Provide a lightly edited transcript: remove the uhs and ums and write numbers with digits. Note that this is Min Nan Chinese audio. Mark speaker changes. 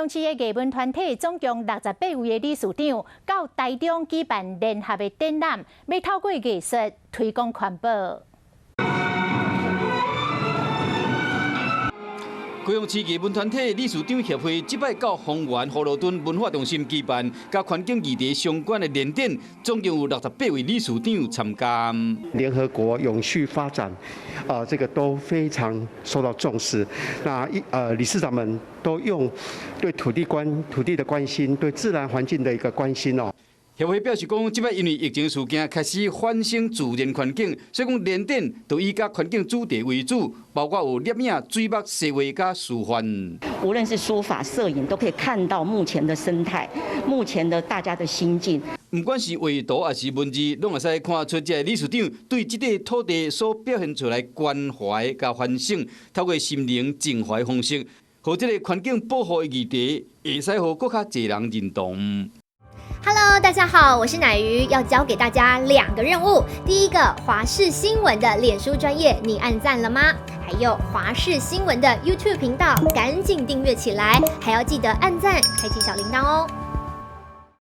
Speaker 1: 雄市的藝文團體總共68位的理事長，到台中舉辦聯合的展覽，欲透過藝術推廣環保。
Speaker 2: 高雄市藝文團體理事長協會這擺到豐原葫蘆墩文化中心舉辦，佮環境議題相關的聯展，總共有68位理事長參加。
Speaker 3: 聯合國永續發展啊，這個都非常受到重視。那一理事長們都用對土地關土地的關心，對自然環境的一個關心哦。
Speaker 2: 協會表示講，這擺因為疫情事件開始反省自然環境，所以講聯展就以佮環境主題為主，包括有攝影、水墨、西畫佮書法。
Speaker 4: 無論是書法、攝影，都可以看到目前的生態，目前的大家的心境。
Speaker 2: 毋管是畫圖抑是文字，攏會使看出這个理事長對這塊土地所表現出來關懷佮反省，透過心靈情懷方式，予這个環境保護的議題，會使予閣較濟人認同。
Speaker 5: Hello，大家好，我是乃瑜，要交給大家兩個任務。第一個，華視新聞的臉書專頁，你按讚了嗎？還有華視新聞的 YouTube 頻道，趕緊訂閱起來，還要記得按讚，開啟小鈴鐺哦。